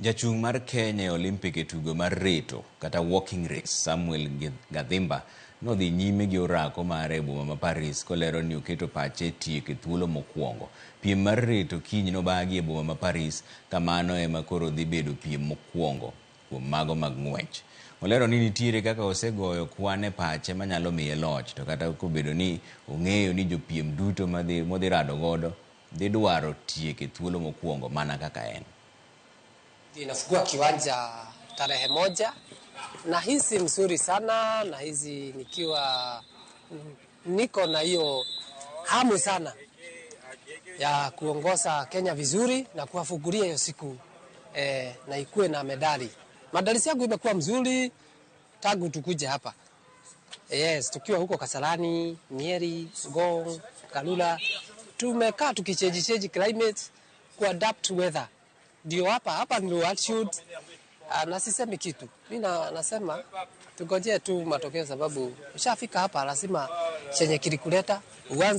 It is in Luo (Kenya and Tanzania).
Jachung' mar Kenya e Olympic e tugo mar reto kata walking race, Samuel Gathimba, nodhi nyime gi orako mare e boma ma Paris kolero ni oketo pache e tieko e thuolo mokwongo. Piem mar reto kiny nobagi e boma ma Paris ka mano ema koro dhi bedo piem mokwongo kuom mago mag ng'wech. Olero ni nitiere kaka osegoyo kwan e pache manyalo miye loch, to kata kobedo ni ong'eyo ni jopiem duto modhi rado godo dhi dwaro tieko e thuolo mokwongo mana kaka en. Inafungua kiwanja tarehe 1. Nahisi mzuri sana, nahisi nikiwa niko na hiyo hamu sana ya kuongoza Kenya vizuri na kuwafungulia hiyo siku na ikuwe na medali. Maandalizi yangu imekuwa mzuri tangu tukuje hapa. Yes, tukiwa huko Kasarani, Nyeri, Ngong, Karura, tumekaa tukichange change climate, kuadapt weather. Ndio hapa hapa ni low altitude. Na sisemi kitu. Mimi nasema tungojee tu matokeo, sababu ushafika hapa, lazima chenye kilikuleta uanze.